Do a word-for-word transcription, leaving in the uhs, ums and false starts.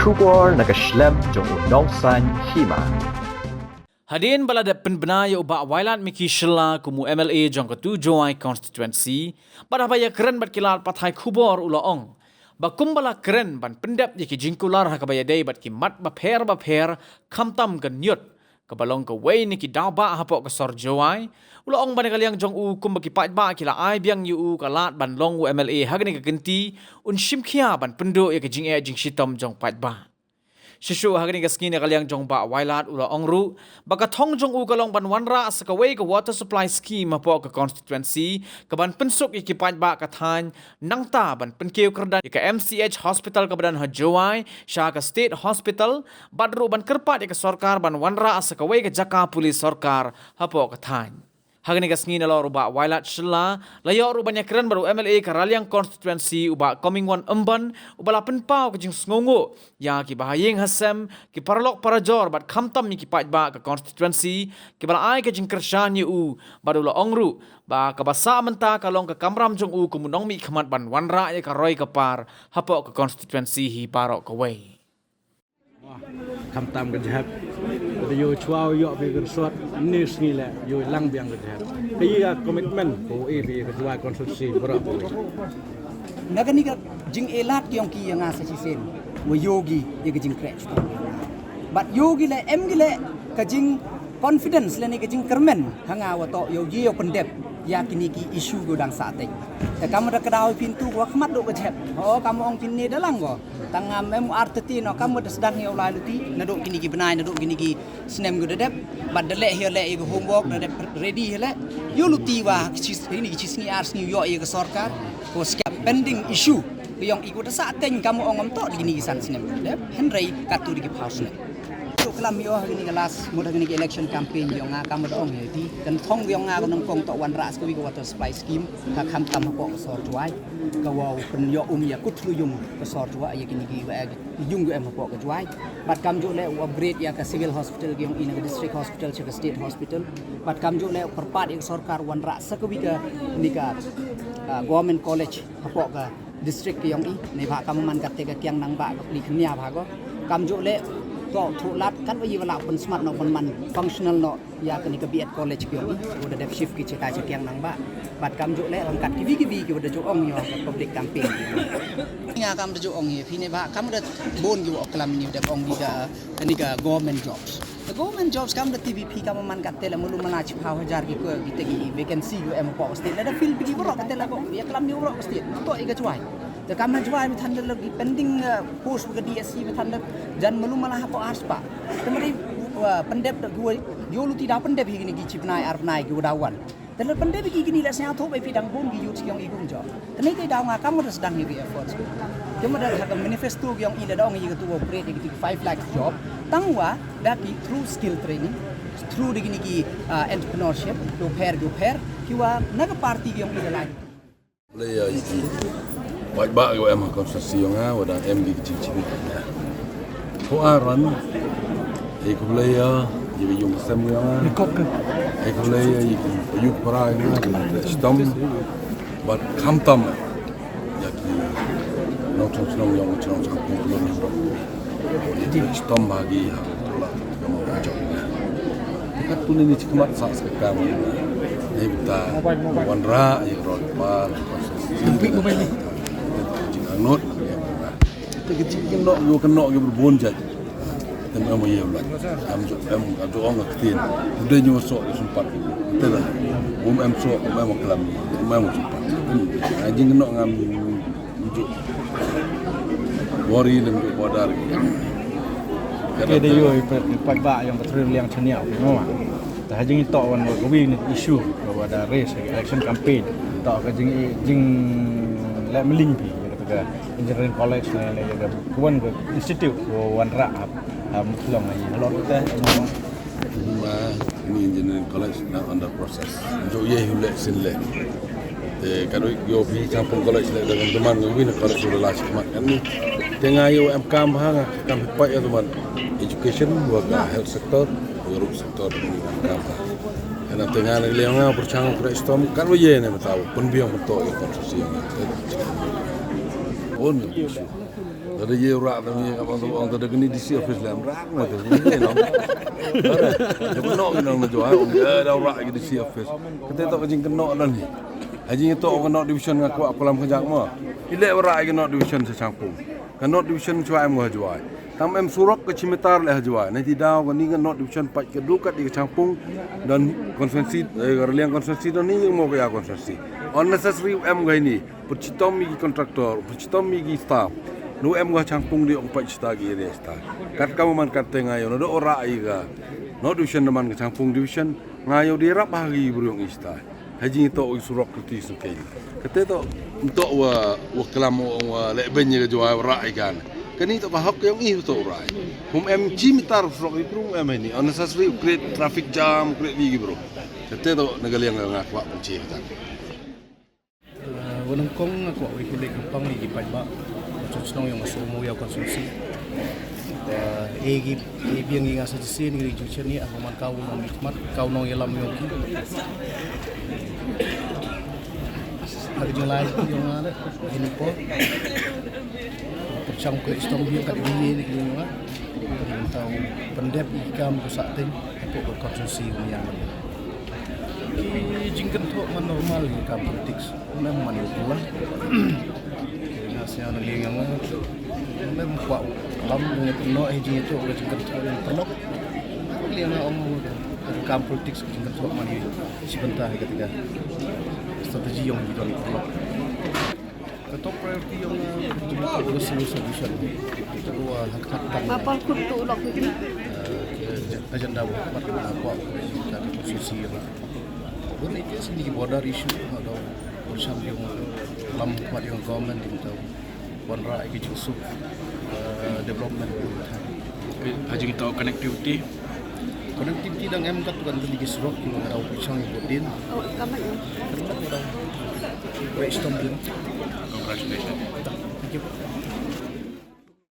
Khubor na ka shlem jong u Nongsaiñ Hima. Hadien ba la dep pynbna ïa u Bah Wailadmiki Shylla kum u M L A jong ka tu Jowai constituency, bad haba ïakren bad ki lad pathai khubor u la ong ba kumba la kren ban pyndep ïa ki jingkular ha kaba ïadei bad ki mat bapher bapher, khamtam ka NEWT, kaba long kawei na ki daw bah hapoh ka sor Jowai. U la ong ba na ka liang jong u, kumba ki paidbah ki la ai biang ïa u ka lad ban long u M L A ha kane ka kynti, un shim khia ban pynduh ïa ka jingeh jingshitom jong paidbah. Shisha ha kane ka sngi na ka liang jong Bah Wailad u la ong ruh ba ka thong jong u ka long ban wanrah sa kawei ka water supply scheme hapoh ka constituency, kaban pynsuk ïa ki paidbah ka thaiñ, nangta ban pynkiew kyrdan ïa ka M C H hospital kaba don ha Jowai sha ka state hospital, bad ruh ban kyrpad ïa ka sorkar ban wanrah sa kawei ka jaka pule sorkar hapoh ka thaiñ. Ha kane ka sngi nalor u Bah Wailad Shylla, la ïoh ruh ban ïakren bad u M L A ka Raliang constituency u Bah Comingone Ymbon, uba la pynpaw ka jingsngewnguh ïa ki bahaïing hasem, ki paralok parajor bad khamtam ïa ki paidbah ka constituency kiba la ai ka jingkyrshan ïa u, bad u la ong ruh ba kaba sah mynta ka long ka kamram jong u kum u nongmihkhmat ban wanrah ïa ka roi ka par hapoh ka constituency hi baroh kawei. Khamtam ka jhep. Ka ïoh chwa ïoh phi ka rsot, ni sngi le ïoh lang biang ka jhep. Ka ïa commitment ko e phi ka Jowai constituency baroh ko. Na kane ka jingelat ki ong ki ïa nga sa shisien, wa ïoh ki ïa ka jingkreh. Bad ïoh ki le, em ki le ka jing confidence lane ka jingkyrmen ha nga wa toh ïoh ki ïoh pyndep ïa kine ki issue ko dang sah teng. Te kam da ka daw pyntu wa khmat do ka jhep. Ho kam ong kine da lang ko. Tang ngam em artiti no kam da sdang ïa u lai luti, naduh kine ki bnai, naduh kine ki snem ko da dep, bad da leh hi leh ïa ka homework, da dep ready hi leh. Ïoh luti wa ki chi, kine ki chi sngi ar sngi ïoh ïa ka sorkar, ko skhem pending issue. Ka ïong i ko da sah teng kam ong am toh kine ki san snem ko da dep, hynrei katto da ki phaw snem. Ïoh klam ïoh ha kine ka last, mut ha kine ki election campaign ïoh nga kam da ong ïa ti, kan thong ïoh nga ko nongkong toh wanrah sa kawei ka water supply scheme, ka khamtam hapoh ka sor Jowai, ka wa u pynïoh um ïa kut lu yung ka sor Jowai, ïa kine ki wa ïa ki yung ïoh em hapoh ka Jowai. Bad kam juh le u upgrade ïa ka civil hospital ki ong i na ka district hospital sha ka state hospital. Bad kam juh le u kyrpad ïa ka sorkar wanrah sa kawei ka ni ka, ah, government college hapoh ka district ki ong i. Neibhah kam man kata ka Kiang Nangbah ka pli khnia bha ko. Kam juh le to thuh lad kan wa i wa la pynsmat noh pynman functional noh ïa kane ka B Ed college ki ong i, wa da dep shift ki cha ka cha Kiang Nangbah. Bad kam juh le ryngkat kiwi kiwi ki wa da juh ong ïa ka public campaign. Nga kam da juh ong ïa phi neibhah kam da bun ki wa klam ni dep ong ki ka, kane ka government jobs. Ka government jobs kam da T V P kam man kata la mulu mala chiphaw hajar ki ko ki te ki vacancy ki em ko state. La da fill ki wa rok kata la ko ïa klam ni wa rok state. To ïa ka Jowai. Te kam ha Jowai mi than da la ki pending, uh, post ka D S C mi than da jan mulu mala ha ko arspah. Te mari, uh, pyndep da ki wa ïoh luti da pyndep hi kini ki chi bnai ar bnai ki wa da wan. Te la pyndep hi kini la sñiaw thoh ba phi dang bun ki youth ki ong i kum job. Te ni te daw nga kam da sdang hi ki efforts. Te ma da ha ka manifesto ki ong i la da ong i ka tu wa create ki five lakh job. Tang wa da ki through skill training, through da kini ki, uh, entrepreneurship, ki wa pher, ki wa pher, ki wa na ka party ki ong i la lai. Khublei ïa ki paidbah ki wa em ha constituency yong nga, wa dang em ki jingchini. Ko aran, eh, khublei ïa ki yung sem yong nga. Eh, khublei ïa ki yung para yong nga, ki nongtrei shitom. Bad khamtam ïa ki nongchong chnong yong chnong chang pung pung yong. Shitom bha ki ha la ka mo ka jong. Kat pun ini chikhmat sa sa ka mo. Ni bita wanrah ïa rot pa. Jing angnot. Te ki jing nok ïa ka nok ïa bun jait. Tem em ïa la. Am jo em am jo ong ka tin. Udah nyu sok sumpat. Te la. Um em sok um em klam. Um em sumpat. Jing nok ngam Worry lem ju border. Ke de yo i pa ba yang patrol yang chania no. Ta ha jing to wan wa wi ni issue wa da race election campaign. To ka jing jing le mling pi ka engineering college ne ne ka wan ka institute wa wan ra. Am long ai halor te. Ma ni engineering college na under process. Jo ye hu le sin le. Te ka doi yo phi chang pung college le da teman ngi win college le last mat kan ni. Te nga yo em kam ha nga kam pa ya teman education wa ka health sector wa ruh sector ni em kam ha. Kana te nga le nga perchang pre stom kan wa ye ne mataw pun biang to ya konstitusi. Pun. Lada ye u rah tang ïa ka bang tu ong tang da kani D C office lem rah na tang ni no. Lada jong no no na Jowai ong da rah ki D C office. Kata to ka jingkynnoh don hi. Ha jingkynnoh ka North Division nga kwah kulam ka jak mo. I leh u rah ki North Division sha Shangpung. Ka North Division shuwa em ha Jowai. Tam em surok ka shi meter leh ha Jowai. Na ti daw kani ka North Division pat ka dukat di ka Shangpung don constituency, eh, ka Raliang constituency don ni mo ka ïa constituency. Unnecessary em ga ni. Pyrchitom ïa ki contractor, pyrchitom ïa ki staff. Nu em ga Shangpung di ong pat shita ki area shita. Kat ka man kat te nga ïoh na do ora ïa ka. North Division na man ka Shangpung Division nga ïoh di rap ha ki briew ong shita. Ha jingto ïa surok tu ti su kei. Kate to to wa wa klam ong wa le ben ïa ka Jowai ora ïa kan. Kani to ka hok ïong i to ora. Hum em chi meter surok i briew em ni unnecessary create traffic jam create ïa ki briew. Kate to na ka liang nga kwah pynchi ka. Wa nyngkong nga kwah wei khublei kyrpang ïa ki paidbah. Ka shnong ïong Sohmawiaw constituency. Wa e ki e biang ïa nga sa jisi ni ri juchen ni aku man kau nong ni khmat kau nong ïalam ïong ki. Lagi jong lai ïong nga le ini po. Pyrshang ko istom biang kat ini ni ïong nga. Tau pyndep ïa ki kam ko sa teng. Aku ko constituency ïong nga. Ki jingkynthok man normal ïa kam politics. Mem man ïa pula. Nga sia na liang nga. Mem kwah lam ïa pynno eh jingkynthok ïa jingkynthok ïa pynlok. Liang nga ong ka kam politics ka jingkynthok man ïa. Shi bynta ïa kata ka strategi ïong ïa pynlok. Ka top priority ïong nga jingkynthok ïa civil solution. Ito ko ha ka tam. Apa kut tu lok ni? Agenda ba pat ka kwah ka constituency ïong. Bun ïa ki sini ki border issue, ha, dau pyrshang ïong lam khmat ïong government ïong tau wanrah ïa ki jingsuk, eh, development. Ha jingtau connectivity. Connectivity dang em kat tu kan tadi ki surok ki dau pyrshang ïa bud din. Oh, kamat ïa. Kamat dau. Wei stom din. Congratulations. Thank you.